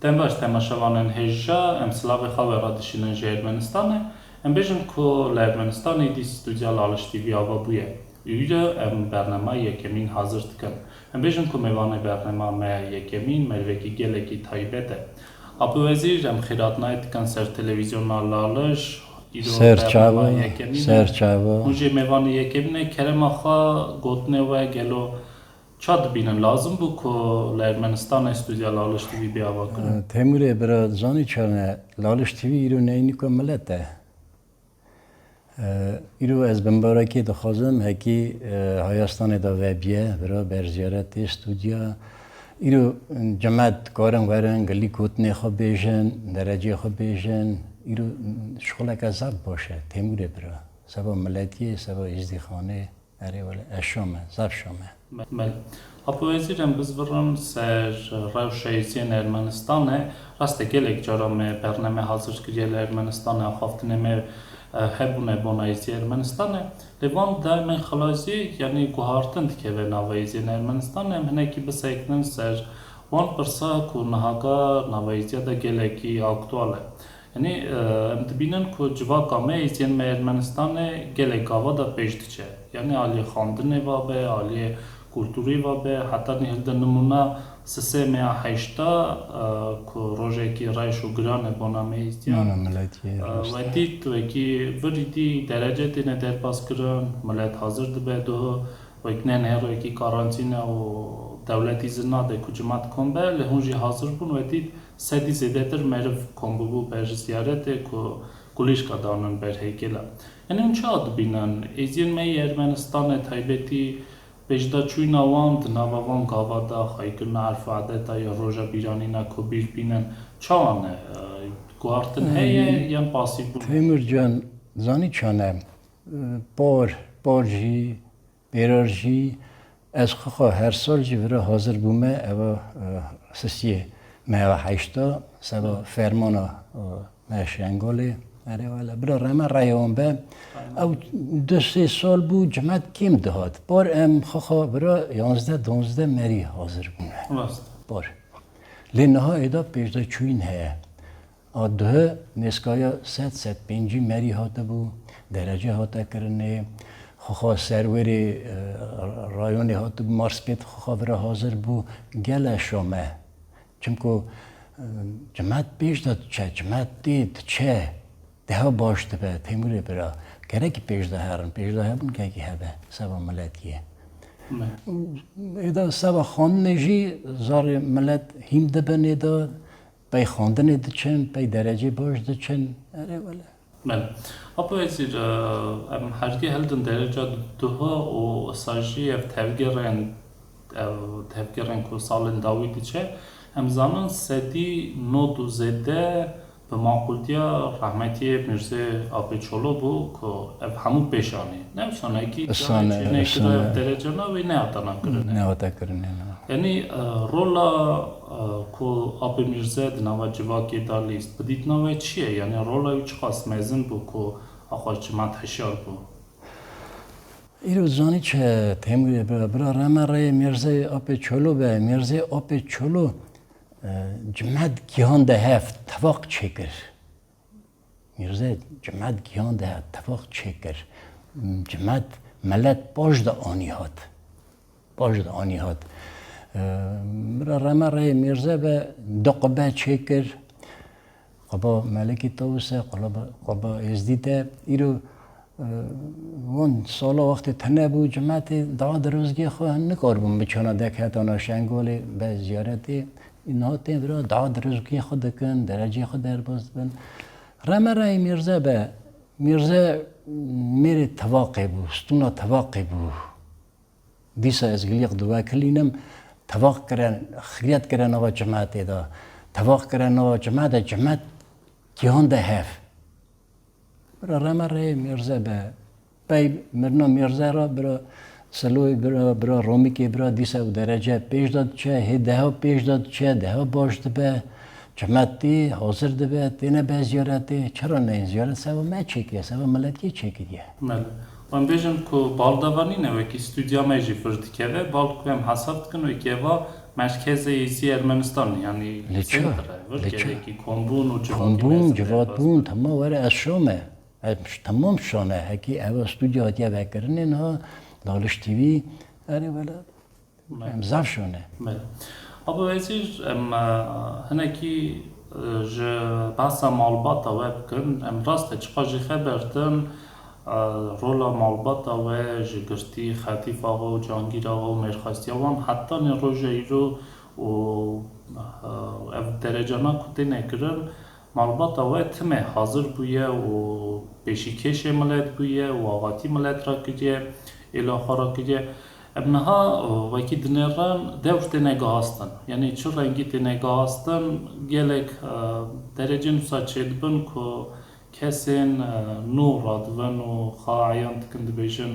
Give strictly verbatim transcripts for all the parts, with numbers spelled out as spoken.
Dem baş temaşevanên hêja, em silavê xwe we re dişînin ji Ermenistanê. Em bêjin ku li Ermenistanê dî stûdya Laliş T V ava bûye. Îro em bernama yekemîn hazir dikin. Em bêjin ku mêvanê bernama me yekemîn mervekî gelekî taybet e. Apo Wezîr, em xêratnayê dikin ser televîzyona Laliş. Îro Ser bernama çava, yekemîn e. Ser çava. Hûn jî mêvanê yekemîn e. Kerema xwe, gotinê we gelo ça dibînin? Lazim bû ku li Ermenistanê stûdya Laliş T V bê avakirin? Temûrê bira, zanî çane, Laliş T V îro neynîka milet e. E, îro ez bimbarekê dixwazim, hekî, e, Hayastanê de vebiye, bira ber ziyaretê stûdya. Îro cimet karin werin, gilî gotinê xwe bêjin, derecê xwe bêjin. Îro şixuleke zaf baş e, Temûrê bira. Seba miletiyê, seba Êzdîxanê. Erê wele, ez şome, zaf şome. Belê. Apo Wezîr, em bizvirin ser rewşa êziyên Ermenistanê. Rast e, gelek cara me bername hazir kiriye li Ermenistanê, axaftinê me, e, hebûne bona êziyê Ermenistanê. Lê van daîmên xilazî, yanî guhartin dikeve nava êziyên Ermenistanê. Em hinekî bisekinin ser wan pirsa ku nihaka nava êziya de gelekî aktual e. Yanî, e, em dibînin ku civaka me, êziyên me Ermenistanê gelek gava de pêş diçe. Yanî aliyê xwendinê va be, aliyê kulturî va be, heta nî hilde nimûna sisêmê ya heşta, e, ku rojekî reş û giran e bona me êziyan. Bona miletiyê, e, rast. We dît, wekî virî dî derece têne derbas kirin, milet hazir dibe duhu, wek ne nehêroyekî karantîne û dewletî izin nade ku cimat kom be, lê hûn jî hazir bûn, we dît, sedî zêdetir meriv kom bûbû ber ziyaretê ku kulîşka danin ber heykêla. Yanî hûn çawa dibînin? Êziyên me yê Ermenistanê taybetî pêşdaçûyîna wan di nava van gava de, xweyîkirina erf û adeta ya roja bîranîna ku bîr bînin, çawa ne? E, guhartin heye yan pasîv bûn? Temûr can, zanî çane, e, par, par jî, Pêrar jî ez xwe xwe her sal jî vira hazir bûme, eva, e, sisiyê me ya heşta, seba fermana, e, me Şengalê, erê wele, bira reme reyê wan be. Ew du sê sal bû cimet kêm dihat. Par em xwe xwe vira yanzdeh donzdeh merî hazir bûne. Rast. Par. Lê niha êda pêşdaçûyîn heye. A duhe nêskaya sed, sed pêncî merî hatibû, derece hate kirinê, xwexa serwerê, e, rayonê hatibû, Marspêt xwexa vira hazir bû, gele şame. Çimku, e, cimet pêş de diçe, cimet tê diçe, deha baş dibe, Temûrê bira. Gerekî pêş de herin, pêş de hebûn gerekî hebe, seba miletiyê. Me. Êda seba xandinê jî zarê milet hîm dibin êda, Pey xwendinê diçin, pey derecê baş diçin. Erê wele. Belê. Apo Wezîr, e, em hergê hildin dereca duha û wisa jî ev tevgerên, ev tevgerên ku salên dawî diçe, em zanin sedî nod û zêde bi maqûltiya rehmetiyê Mîrzê Apê Çolo bû ku ev hemû pêş anî. Ne wisa nekî Isane, carê çûyînê isane. Kira ev derecana wê nehatana kirinê. Nehate kirinê, ne. Yanî, e, rola, e, ku Apê Mîrze di nava civakê de lîst, bi dîtina we çi ye? Yanî rola wî çiqas mezin bû ku axwe cimat hişyar bû? Îro zanî çi, Temûrê bira, bira reme reyê Mîrzê Apê Çolo be. Mîrzê Apê Çolo, e, cimet gihan de hev, tifaq çêkir. Mîrze cimet giyan de tifaq çêkir. Cimet milet paş de anî hat. Paş de anî hat. Eee, bira reme reyê Mîrze be, du qube çêkir. Quba Melikî Tawus e, quba, quba Êzdî de. Îro, eee, wan sala wextê tune bû, cimetê daha dirozgê xwe nikaribûn biçana deketana Şengolê be ziyaretê. Niha tên vira daha dirozgê xwe dikin, derecê xwe derbas dibin. Reme reyê Mîrze be, Mîrze mêrê tifaqê bû, stûna tifaqê bû. Dîsa ez gilî xwe diwekilînim, tifaq kire, xiriyet kire nava cimetê de. Tifaq kire nava cimet de, cimet gihan de hev. Bira reme reyê Mîrze be. Pey mirina Mîrze re bira Siloyê bira, bira Romîkê bira dîsa ew derece pêş de diçe, hê deha pêş de diçe, deha baş dibe. Cimet tê, hazir dibe, têne be ziyaretê. Çira neyên ziyaret? Seba me çêkiriye, seba miletiyê çêkiriye. Belê. Em bêjin ku bal de va nîne, wekî stûdya me jî vir dikeve. Bal ku em hesab dikin, wekî eva Merkezê Êzî Ermenistan, yanî Lê çi? Sêntre, vir Lê çi? Gelekî kombûn û civakî Kombûn, mezin civat derbas bûn, bûn. Tema were ez şome. Ez tamam şane. Hekî ev stûdyo hatiye vekirinê niha Daliş T V. Erê wele em zaf şane. Belê. Abo Wezîr, em e, hinekî e, ji behsa malbata we bikin. Em rast e çiqas jî xeber din, e, rola malbata we ji girtî Xetîf Axa û Cangîr Axa û mêrxasiya wan hetanî roja îro û e, ev derecana ku têne kirin, malbata we timê hazir bûye û pêşîkêşê milet bûye û axatî milet re kiriye, êla xwe re kiriye. Em niha e, wekî dinêrin dewr têne gihastin. Yanî çi rengî têne gihastin, gelek e, derecên wisa çêdibin ku kesên e, nû radibin û xwe eyan dikin, dibêjin,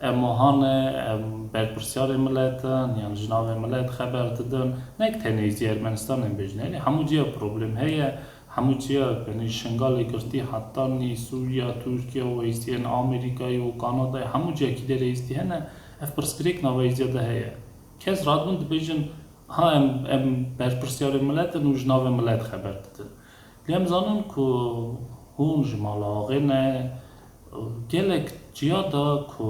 em wiha ne, em berpirsyarê milet in, yan ji navê milet xeber didin. Nek tenê Êzî Ermenistanê bêjin, yanî hemû ciya problem heye, hemû ciya, yanî Şingalê girtî hetanî Sûriya, Tirkiye û êziyên Amerîkayê û Kanadayê, hemû ciya kî derê êzdî hene, ev pirsgirêk nava êziya de heye. Kes radibin dibêjin, ha em, em berpirsyarê milet in û ji navê milet xeber didin. Lê em zanin ku hûn ji mala axê ne, gelek ciya de ku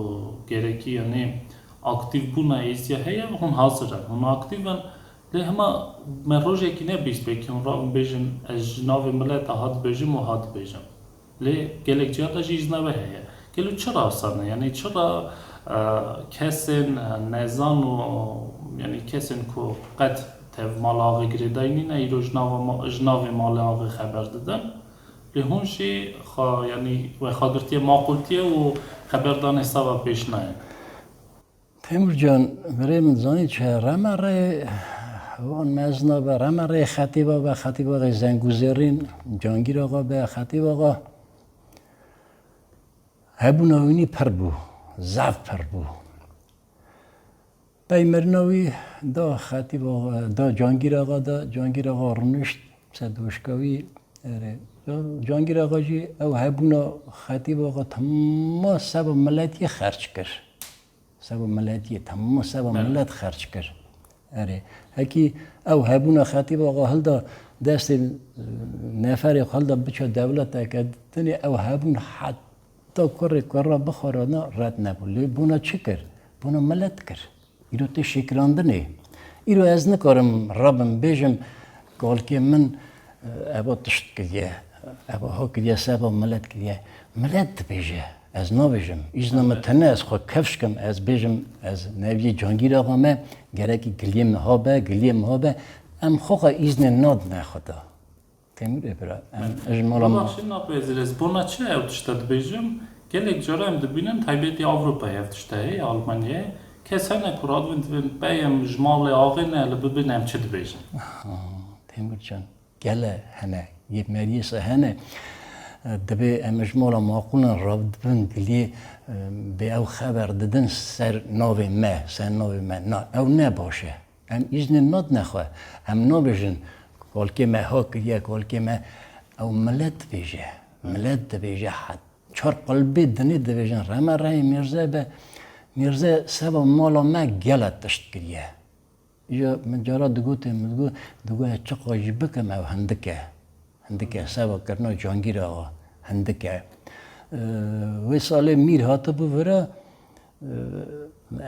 gerekî, yanî aktîvbûna êziya heye, hûn hazir in, hûn aktîv in. Lê hema me rojekî nebîst, belkî hûn rabin bêjin, ez ji navê mileta ha dibêjim û ha dibêjim. Lê gelek ciya de jî îzna we heye. Gelo çira wisa ne? Yanî çira e, kesên e, nezan û, yanî kesên ku qet tev mala axê girêdayî nîne, îro ji nava ma- ji navê malê axê xeber didin. Lê hûn jî xwe, yanî wexagirtiyê maqûltiyê û xeberdanê sava pêş nayên. Temurcan, birê min zanî çi, reme rê wan mezina be, reme rê xetîba be, xetîba rê Zengûzêrîn, Cangîr Axa be, xetîba Axa hebûna wînî pir bû, zaf pir bû. Pey mirina wî da xetîba, da Cangîr Axa da, Cangîr Axa rûnişt ser doşka wî, erê. Da Cangîr Axa jî ew hebûna xetîba Axa tema seba miletiyê xerc kir. Seba miletiyê, tema seba milet xerc kir. Erê. Hekî ew hebûna xetîba Axa hilda destê neferê xwe hilda biçe dewleteke dinê, ew hebûn heta kurê kurra bixwarana red nebû. Lê bona çi kir? Bona milet kir. Îro tê şêkirandinê. Îro ez nikarim rabim bêjim, kalkê min e, eva tişt kiriye, eva ha kiriye, seba milet kiriye. Milet dibêje, ez nabêjim. Îzna min tene, ez xwe kefş kim, ez bêjim, ez neviyê Cangîr Axa me, gerekî giliyê min ha be, giliyê min ha be. Em xwe xwe îznê nadine xwe da. Temurê bira, em ji mala me. Bibaxşin, Abo Wezîr, ez bona çi ew tişta dibêjim? Gelek cara em dibînin, taybetî Ewropayê ev tişta heye, Almanyayê. Kes hene ku radibin dibin, bey em ji malê axê ne, li bibin em çi dibêjin? Ha, Temurcan, gele hene, yê meriyê se hene, e, dibê em ji mala maqûlan radibin giliyê, e, bê ew xeber didin ser navê me, ser navê me. Na, ew ne baş e. Em îznê nadine xwe. Em nabêjin, kolkê me ha kiriye, kolkê me. Ew milet dibêje. Milet dibêje, het çar qulbê dinê dibêjin, reme reyê Mîrze be. Mîrze seba mala me gela tişt kiriye. Îja min cara digotin, min digot, digot ez çiqa jî bikim ew hindik e. Hindik e, seba kirina Cangîr Axa, hindik e. Ee, Wê salê Mîr hatibû vira, ee,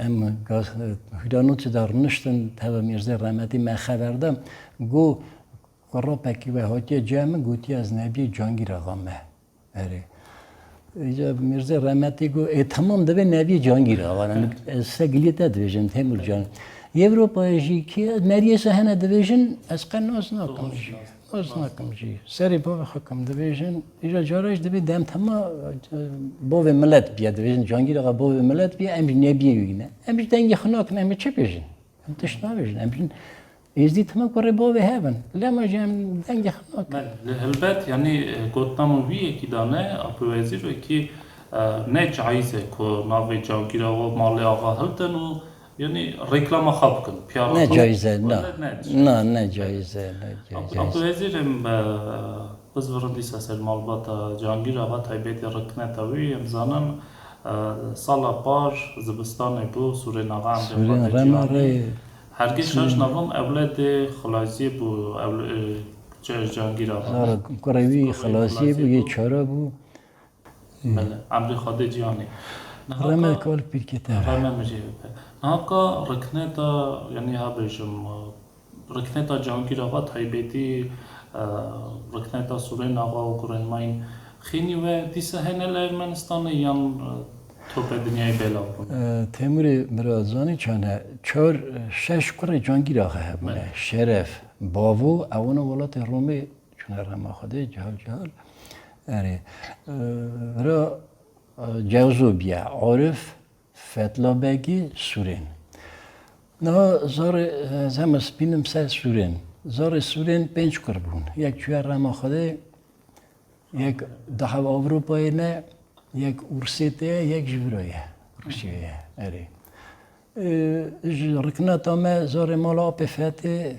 em gaz-, Hûranoçê de rûniştin, teva Mîrzê Remetî me xeber da, got, Kuropekî we hatiye cem min, gotiye ez nebiyê Cangîr Axa me. Erê. Îca Mîrzê Remetî got, ê temam dibe nebiyê Cangîr Axa. Yanî ez se giliyê te dibêjim, Temurcan. Yewropayê jî kî meriyê se hene dibêjin, ez qe nas nakim jî. Nas nakim jî. Serê bavê xwe kim dibêjin. Îca cara jî dibê dem tema bavê milet biye dibêjin. Cangîr Axa bavê milet biye, em jî nebiyê wî ne. Em jî dengê xwe nakin, em ê çi bêjin? Em tişt nabêjin. Em jî êzdî tima kurê bavê hev in. Lema jî em dengê xwe nakin. Belê, lê helbet, yanî, e, gotina min wî yekî da ne, Abo Wezîr, wekî, e, ne caiz e ku navê Cangîr Axa, malê axa hildin û, yanî, reklama xwe bikin. P R Ne xwe caiz e, na. Wele ne caiz. Na, ne caiz e, ne caiz. Abo Wezîr, em, e, bizvirin dîsa ser malbata Cangîr Axa, taybetî rikneta wî, em zanin, e, sala par zivistanê bû, Sûrên Axa em Sûrên rema rê. Hergê şaş navim ewledê Xilaziyê bû, ew, e, Ca-, Cangîr Axa. Zara kurê wî Kurê Xilaziyê bû, Xilaziyê yê bû. Çara bû. Belê, emrê Xwedê ciyanê. Niha Reme ka kal pîrkete. Reme min jê bibe. Niha ka rikneta, yanî ha bêjim, rikneta Cangîr Axa taybetî, e, rikneta Sûrên Axa û Gurenmayîn xênî we dîsa hene li Ermenistanê yan, e, tope dinyayê belav bûne? E, Temûrê bira zanî çane, çar, şeş kurê Cangîr Axa hebûne. Belê. Şeref, Bavo, ewana welatê Romê çûne rema Xwedê, cihal cihal. Erê, e, bira, e, Cewzo biye, Arif, Fetla Begî, Sûrên. Niha zarê, e, ez hema spînim ser Sûrên. Zarê Sûrên pênc kur bûn. Yek çûye rema Xwedê, yek dihev Ewropayê ne, yek Ûrsêtê ye, yek ji vira ye, Rûsyayê ye. Erê. E, ji rikneta me zarê mala apê Fetê, e,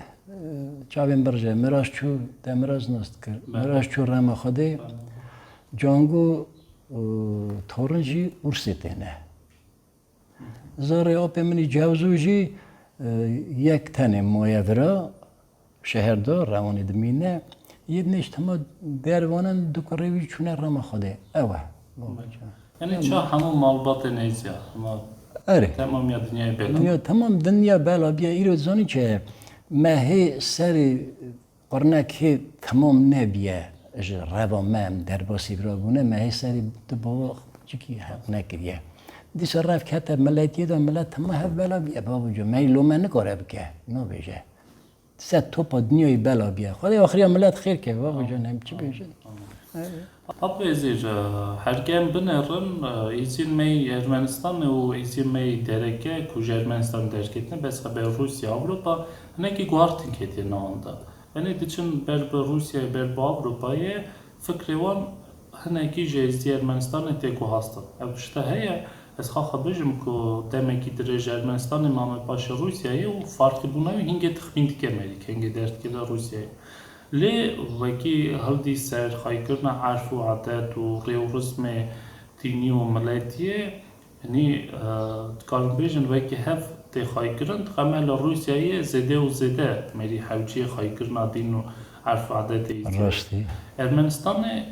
çavên birje. Miraz çû, te Miraz nas dikir. Belê. Miraz çû rema Xwedê. Belê. Cango, e, Torin jî Ûrsêtê ne. Zarê apê min î Cewzû jî, e, yek tenê maye vira, şeher de, rewanê dimîne. Yê dinê ji tema dervanin du kurê wî çûne rema Xwedê. Ew e. Yanî ça hemû malbatê neyziya, hema Erê. Temamiya dinyayê bela. Dinya, temam dinya bela biye. Îro zanî çi ye? Me hê serê Qurnek hê temam nebiye, ji reva me em derbasî vira bûne, me hê serî di bava çikî heq nekiriye. Dîsa rev kete miletiyê de, milet hema hev bela biye, bavo can, me lo me nikare bike, nabêje. Sed topa dinyayê bela biye. Xwedê axiriya milet xêr ke, bavo can, em çi bêjin? Amin. Apo Ezîr, e, hergem binerin, e, êziyên me yê Ermenistanê û êziyên me yê dereke ku ji Ermenistanê derketine, bes xeber Rûsya, Ewropa, hinekî guhartin ketiye nav wan de. Yanî diçin ber bi Rûsyayê, ber bi Ewropayê, fikrê wan hinekî ji êzdî Ermenistanê tê guhastin. Ev tişte heye, ez xaxa bijim ku demekî dirêj Ermenistanê mame paşê Rûsyayê û farqîbûna wî hingê texmîn dike merî, hingê derdikeve Rûsyayê. Lê wekî hildî ser xaykirina erf û edet û rê û rizmê dînî û miletiyê, yanî, e, dikarin bêjin wekî hev tê xaykirin, dixeme li Rûsyayê zêde û zêde merî hewciyê xaykirina dîn û erf û edetê yê. Rastî. Ermenistanê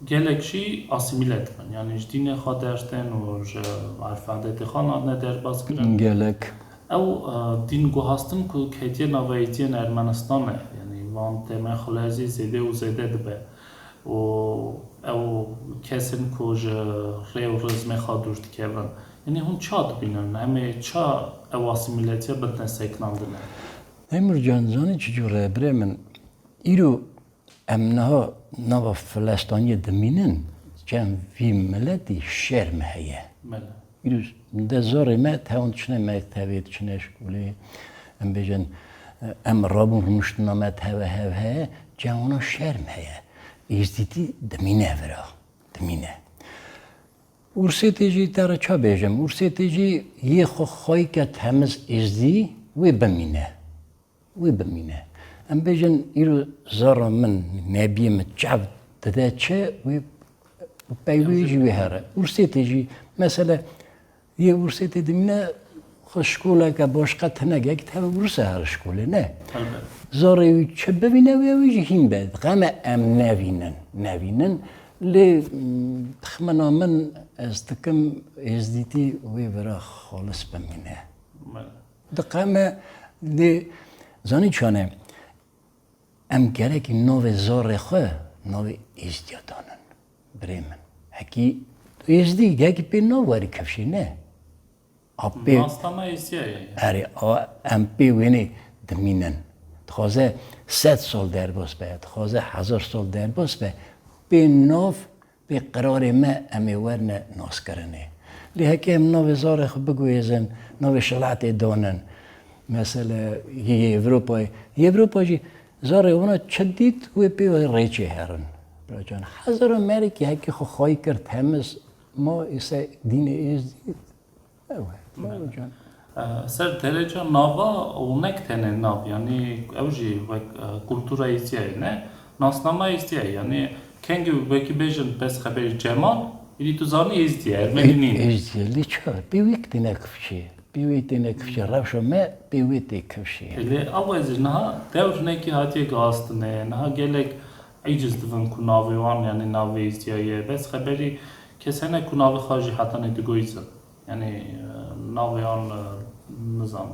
gelek jî asîmîle dibin. Yanî ji dînê xwe dertên û ji erf û edetê xwe nadine derbas kirin. Gelek. Ew, e, dîn guhastin ku ketiye nava êzdiyên Ermenistanê, yanî van demê xilazî zêde û zêde dibe. Û ew kesên ku ji rê û rizmê xwe dûr dikevin. Yanî hûn ça dibînin? Em ê ça ew asîmîlatiya bidine sekinandine? Temûr can, zanî çi cûre ye, birê min? Îro Em niha nava Filestaniyê dimînin, cem vî miletî şerm heye. Belê. Îro de zorê me tewin diçine mektevê, diçine şkolê, em bêjin, em rabûn rûniştina me teve hev heye, cem wana şerm heye. Êzdîtî dimîne vira, dimîne. Ûrsêtê jî te re ça bêjim, Ûrsêtê jî yê xwe xweyke temiz êzdî wê bimîne. Wê bimîne. Em bêjin, îro zara min, nebiyê min çav dide çi, wê peywê jî wê here. Ûrsêtê jî, mesele, yê Ûrsêtê dimîne, xwe şkoleke başqe tinek, yekî teve Ûrse here şkolê, ne? Elbet. Zarê wî çi bibîne, wê wî jî hîn be. Dixeme em nevînin, nevînin. Lê, m, dixmina min, ez dikim, êzdîtî wê vira xalis bimîne. Belê. Diqeme lê zanî çane, em gerekî navê zarê xwe, navê êzdiya danin. Birê min. Hekî êzdî, hekî pê nav werî kifşê ne. A pê Nasnama êzdiya ye. Erê, a, em pê wênê dimînin. Dixwaze sed sal derbas be, dixwaze hezar sal derbas be. Pê nav Pê qirarê me em ê werne naskirinê. Lê heke em navê zarê xwe biguhêzin, navê şilatê danin, mesele yê Ewropayê. Yê Ewropa jî zarê wana çi dît, wê pê wê rêçê herin. Biracan, hezara merikî hekî xwe xwayî kir temiz, ma îse dînê êzdî. Ew e, baba can. E, ser dereca nava û nek tenê nav, yanî ew jî wek, e, kultura êzdiyayê ne, nasnama êzdiyayê, yanî kengî wekî bêjin bes xeberî Cemal, îdî tu zanî êzdî ye, ermenî nîne. Êzdî ye, lê çi? Pê wî kitîne kifşê. Pê wê têne kifşê, rewşa me pê wê tê kifşê. Lê ew ez niha dewr nekî hatiye gihastinê. Niha gelek îciz dibin ku navê wan, yanî navê Êzdiyaye. Bes xeberî kes hene ku navê xwe jî hetanî digoyizin. Yanî, e, navê wan, e, nizam.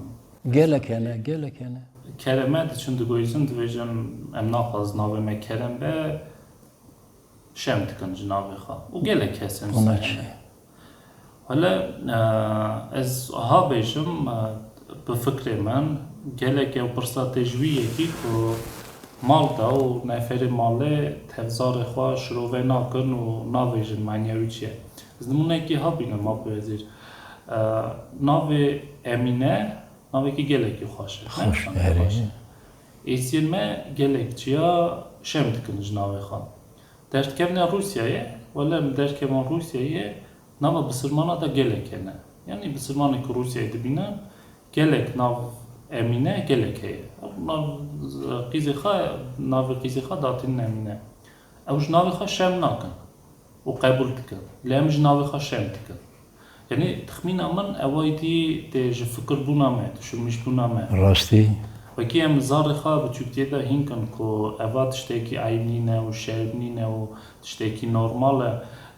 Gelek hene, gelek hene. Kereme diçin digoyizin, dibêjin, em naxwazin navê me Kerem be, şerm dikin ji navê xwe. Û gelek kes hene. Ona çi? Hele, e, ez ha bêjim, e, bi fikrê min, gelek ew pirsa tê ji wî yekî ku mal de û neferê malê tevzarê xwe şirove nakin û nabêjin manya wî çi ye. Ez nimûnekî ha bînim, Apo Wezîr. E, navê Emîne, navekî gelekî xweş e. Ne? Xweş, navê erê. Xweş e. Êziyên me gelek ciya şerm dikin ji navê xwe. Derdikevine Rûsyayê, wele em derkevin Rûsyayê, nava bisirmana de gelek hene. Yanî bisirmanê ku Rûsyayê dibînin, gelek nav Emîne gelek heye. Ew nav qîzê xwe, navê qîzê xwe datînin Emîne. Ew ji navê xwe şerm nakin û qebûl dikin. Lê em ji navê xwe şerm dikin. Yanî, texmîna min ew aydî tê ji fikirbûna me, ji şûnmîşbûna me. Rastî. Wekî em zarê xwe biçûktiyê de hîn kin ku eva tiştekî eyb nîne û şerm nîne û tiştekî normal e,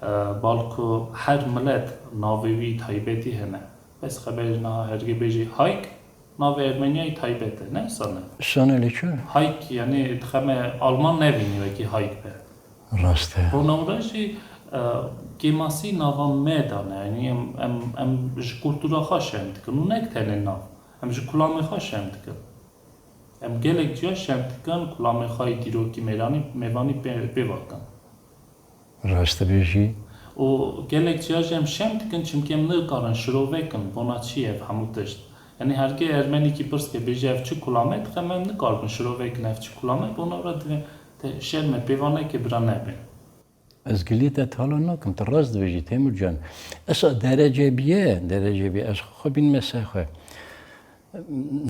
e, balku her milet navê wî taybetî hene. Bes xeber ji niha hergê bêjî Hayk, navê Ermeniyayê taybet e, ne wisa ne? Wisa ne lê çi? Hayk, yanî, dixeme Alman nebînî wekî Hayk be. Rast e. Bona wira jî, e, kêmasî nava me de ne. Yanî em, em, em ji kultura xwe şerm dikin û nek tenê nav. Em ji kulamê xwe şerm dikin. Em gelek ciya şerm dikin, kulamê xwe yê dîrokî mêranî, mêvanî pê, pê ve dikin. Rast dibêjî. Û gelek ciya jî em şerm dikin, çimkî em nikarin şirove kin, bona çi ye ev hemû tişt. Yanî hergê ermenîkî pirs ke bêje ev çi kulam e, dixeme em nikaribin şirove kin ev çi kulam e, bona wira divê te şerme pê ve neke bira nebe. Ez gilî te tala nakim, tu rast dibêjî Têmûrcan. Esa derece biye, derece biye, ez xwe bînime ser xwe.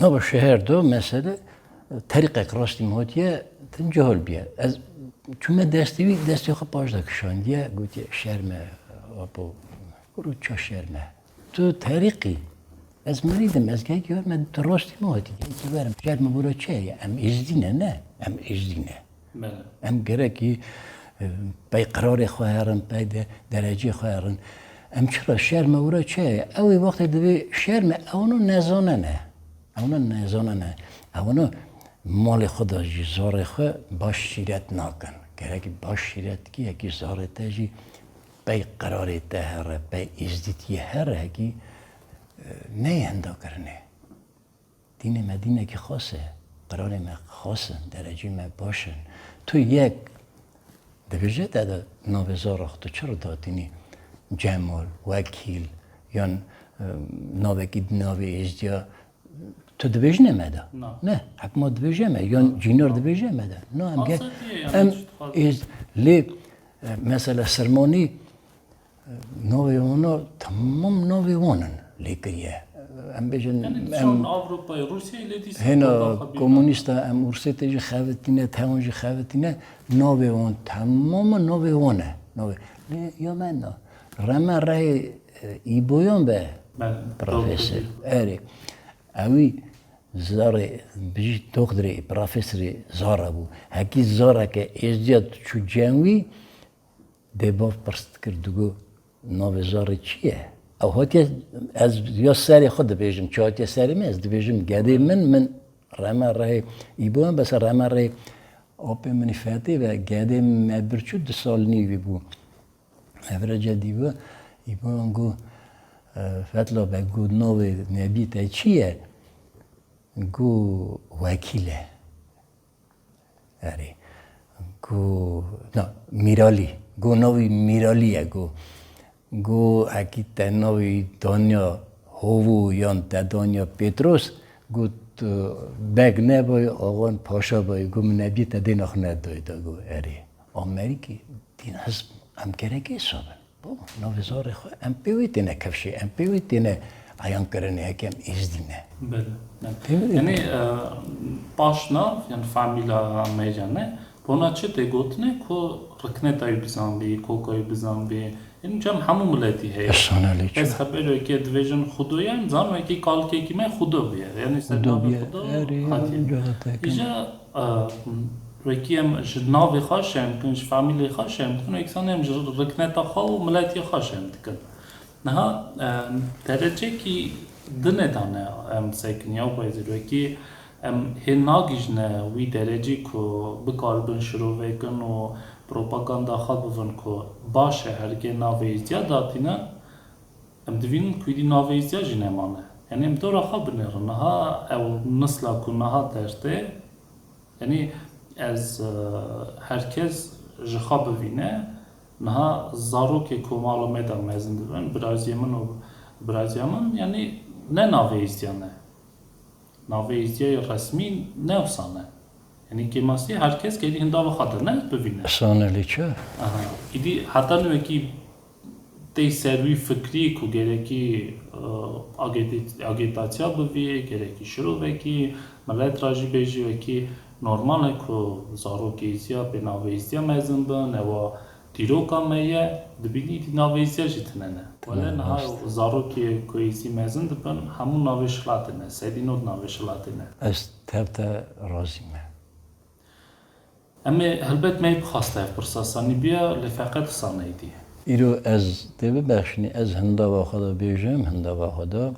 Nava şeher de mesele terîqek rastî min hatiye, tin cihol biye. Ez çûme destê wî, destê xwe paş de kişandiye, gotiye, "Şerme, apo, kuro ça şerme. Tu terîqî." Ez mirîdim, ez gehekî werim, tu rastî min hatî, gehekî werim, şerme bura çi ye? Em êzdî ne, ne? Em êzdî ne. Bele. Em gerekî, e, pey qirarê xwe herin, pey de, derecê xwe herin. Em çira şerme wira çi ye? Ew ê wextê divê şerme, ewno nezane ne. Ewno nezane ne. Ewno malê xwe de jî zarê xwe baş şîret nakin. Gerekî baş şîret kî, yekî zarê te jî pey qirarê te here, pey êzdîtiyê here, hekî, e, neyê hinda kirinê. Dînê me dînekî xas e, qirarê me xas in, derecê me baş in. Tu yek dibêje te de navê zara xwe tu çi re datînî? Cemal, Wekîl, yan, e, navekî di navê êzdiya, tu dibêjine me de? Na. Ne, hekma dibêje me, yan cînar dibêje me de. Na, em ge-, Azadiye yani em çi dixwazin? Êz-, lê, e, mesela Sirmanî, Navê wana temam navê wan in lê kiriye. Em bêjin, yanî em çand Ewropayê, Rûsyayê lê dîsa hêna xwe bîna. Komunîsta, em Ûrsê tê jî xebitîne, tewan jî xebitîne, navê wan temama navê wan e. Navê, lê ya me na. Reme rehê, e, Îboyan be. Bele, profesor. Doğru. Erê. Ewî zarê bijî doktorê, profesorê zara bû. Hekî zareke êzdiya çû cem wî, Dê bav pirs dikir, digo, "Navê zarê çi ye?" Ew hatiye, ez ya serê xwe dibêjim, çi hatiye serê min, ez dibêjim, gedê min, min reme rehê Îboyan, bes reme rehê apê min î Fetê ve gedê me birçû du sal nîvî bû. Ev rece dî bû, Îboyan got, e, "Fetla be," got, "navê nebî te çi ye?" Got, "Wekîl e." Erê. Go, na, Mîralî. Go navî Mîralî ye, go. Go, ekî te navî danya Hovo yan te danya Petros, go, tu beg nebay, axan paşa bay, go, min nebî te dêna xwe neday da, go, erê. Amerîkî, dîn hizb, em gerekê hesabin. Bo, navê zarê xwe, em pê wê têne kevşê, em pê wê têne eyan kirinê, heke em êzdî ne. Bele, bele. Pê wê Yanî, têne. E, paşnav, yanî famîla me ya ne, bona çi tê gotine ku rikneta wî bizanbî, koka wî bizanbî, Em cem hemû miletî heye. Efsane lê çi? Ez xeber wekî dibêjin Xudo ye, em zan wekî kalkekî me Xudo bûye. Yanî ser Xudo navê bûye, Xudo erê, hatiye. Îja, e, wekî em ji navê xwe şerm dikin, ji famîlê xwe şerm dikin, wekî sanê em ji rikneta xwe û miletî xwe şerm dikin. Niha, e, derecekî dinê de ne em sekiniya wezîr wekî em hê nagihîjine wî derecî ku bikaribin şirovê kin û propaganda xwe bivin ku baş e, hergê navê Êzdiya datîne, em divînin ku êdî navê Êzdiya jî nemane. Yanî em dora xwe binêrin. Niha ew nisla ku niha dertê, yanî ez, e, herkes ji xwe bivîne, niha zarokê ku mala me de mezin dibin, biraziyê min û biraziya min, yanî ne navê Êzdiya ne. Navê Êzdiyayê resmî ne wisa ne. Yanî kêmasî her kes kêdî hindava xwe de ne bivîne. Sane lê çi? Aha. Îdî heta nû wekî tê ser wî fikrî ku gerekî, e, agêdî-, agîtatsiya bivî, gerekî şirovekî, milet ra jî bêjî wekî normal e ku zarokê Êzdiya pê navê Êzdiya mezin bin, ewa dîroka me ye, dibînî îdî navê Êzdiya jî tine ne. Tine ne, wele niha rast. Zarokê ku Êzdî mezin dibin, hemû navê şilatê ne, sedî nod navê şilatê ne. Ez tev te razî me. Em ê helbet me yê bixwast ev pirsa sanî biya, lê feqet wisa ne îdî. Îro ez tê bibexşînî, ez hindava xwe de bêjim, hindava xwe de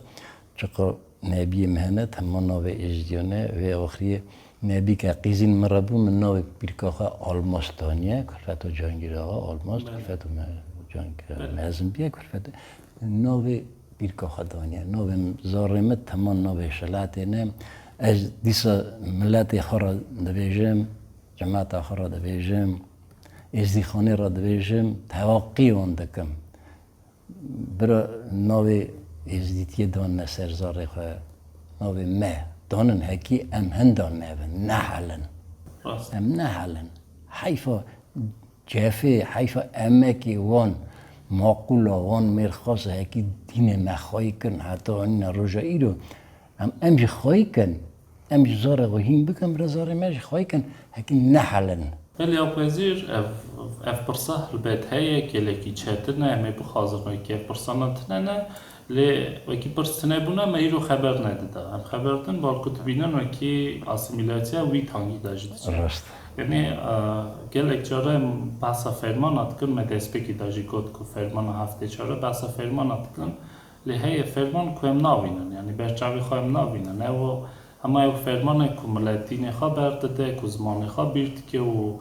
çiqa Nebiyê me hene, tema navê Êzdiya ne, vê axiriyê Nebî ke qîzîn min re bû, min navê pîrka xwe Almas daniye, Kulfeto Cangîr Axa Almas, Belê. Kulfeto me, Cangîr Belê. Mezin biye, Kulfeto navê pîrka xwe daniye. Navê zarê min tema navê şilatê ne. Ez dîsa miletê xwe re dibêjim, cemata xwe re dibêjim, Êzdîxanê re dibêjim, tewaqî wan dikim. Bira navê Êzdîtiyê danine ser zarê xwe. Navê me danin hekî em hinda nevin, nehelin. Rast. Em nehelin. Heyfa cefê, heyfa emekê wan maqûla, wan mêrxasa hekî dînê me xwayî kirin heta anîne roja îro. Em, em jî xwayî kin. Em jî zarê xwe hîn bikin, bira zarê me jî xwayî kin. Hekî nehelin. Belê, Ap Wezîr, ev, ev pirsa helbet heye, gelekî çetin e, em ê bixwazin wekî ev pirsana tine ne, lê wekî pirs tine bûna me îro xeber nedida. Em xeber din, balku dibînin wekî asîmîlasiya wî tangî de jî diçe. Rast. Yanî, e, gelek care em behsa fermana dikin, me destpêkî de jî got ku fermana heftê çare behsa fermana dikin, lê heye ferman ku em nabînin, yanî ber çavê xwe em nabînin. Ew Hema ew fermanek ku milet dînê xwe berdide, ku zimanê xwe bîr dike û,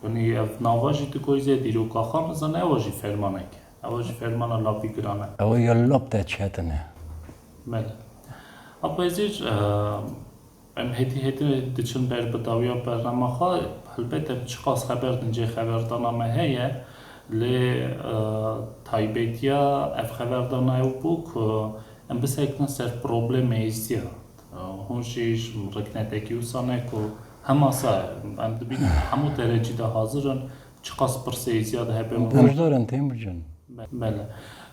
yanî ev nava jî digoyze, dîroka xwe mizane, ewa jî fermanek e. Ewa jî fermana lapî giran e. Ewa ya lap de çetin e. Belê. Ap Wezîr, e, em hêdî hêdî diçin ber bi dawiya bernama xwe, helbet em çiqas xeber din cê xeberdana me heye, lê, e, taybetiya ev xeberdana ew bû ku em bisekinin ser problemê Êzdiya. Hûn jî ji riknetekî wisa ne ku hema sa em dibînin hemû derecî de hazir in, çiqas pirsê Êzdiya de hebe. Em beşdar in, Têmurcan. Be-, belê.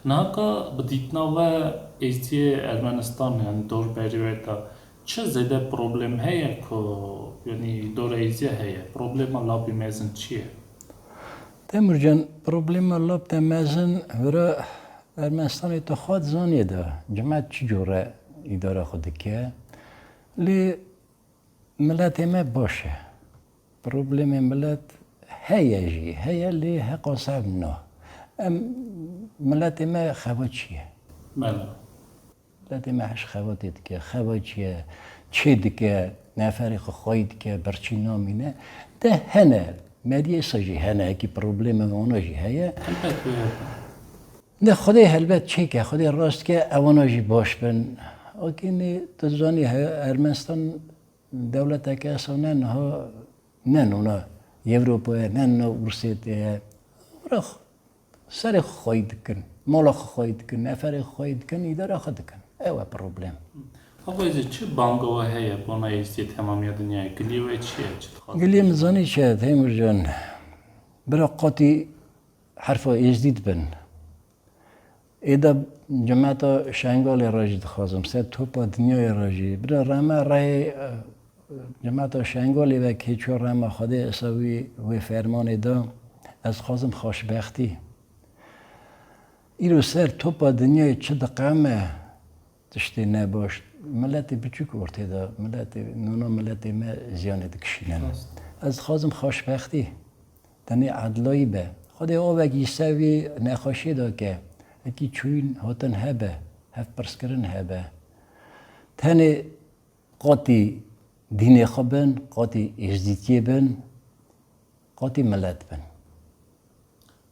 Naka bi dîtina we Êzdiyê Ermenistan, yanî dor berî we de çi zêde problem heye ku, yanî dora Êzdiya heye? Problema lapî mezin çi ye? Têmurcan, problema lap de mezin vira Ermenistanê tu xwe dizanî de, cimet çi cure îdara xwe dike. Lê miletê me baş e. Problemê milet heye jî, heye lê heqas ev na. Em, miletê me xebatçî ye. Belê. Miletê me heş xebatê dike, xebatçî ye, çê dike, neferê xwe xwayî dike, birçî namîne. De hene, meriyê sa jî hene, hekî problemê wana jî heye. Elbet wê hebe. De Xwedê helbet çêke, Xwedê rast ke, ewana jî baş bin. Okê, ne, tu zanî, he-, Ermenistan dewleteke esa ne niha, ne nona Ewropayê, ne nona Ûrsêtê ye. Wira xwe, serê xwe xwayî dikin, mala xwe xwayî dikin, neferê xwe xwayî dikin, îdara xwe dikin. Ew e problem. Ap Wezîr, çi banga we heye bona Êzdiyê temamiya dinyayê? Giliyê we çi ye? Çi dixwaze? Giliyê min zanî çi ye, Têmurcan? Bira qatî herfa Êzdî dibin. Êda cemeta Şengalê re jî dixwazim, ser topa dinyayê re jî. Bira reme reyê, e, cemeta Şengalê ve kê çû rema Xwedê esa wî wê fermanê da, ez dixwazim xweşbextî. Îro ser topa dinyayê çi diqeme, tiştê nebaş. Miletê biçûk ortê de, miletê, nûna miletê me ziyanê dikişînin. Rast. Ez dixwazim xweşbextî, tenê edlayî be. Xwedê avekî sevî nexweşiyê de ke, ekî çûyîn hatin hebe, hevpirskirin hebe. Tenê qatî dînê xwe bin, qatî êzdîtiyê bin, qatî milet bin.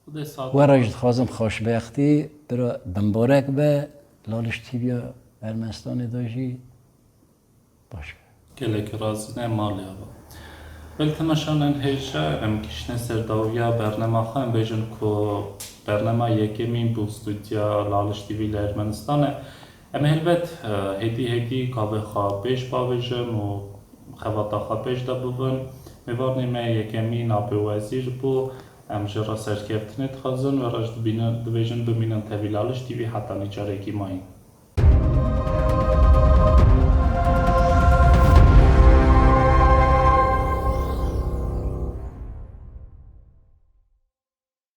Xwedê saet We re jî dixwazim xweşbextî, bira bimbarek be, Laliş T V'ya Ermenistanê de jî baş be. Gelekî razî ne, malê ava. Belê temaşanên hêja, em kişne ser dawiya bernema xwe, em bêjin ku bernema yekemîn bû stûdya Laliş T V li Ermenistan e. Em ê helbet, e, hêdî hêdî gavê xwe pêş bavêjin û xebata xwe pêş de bibin. Mêvanê me yekemîn Apê Wezîr bû. Em jê re serkeftinê dixwazin, we re jî dibînin, dibêjin bimînin tevî Laliş T V heta nîcarekî mayîn.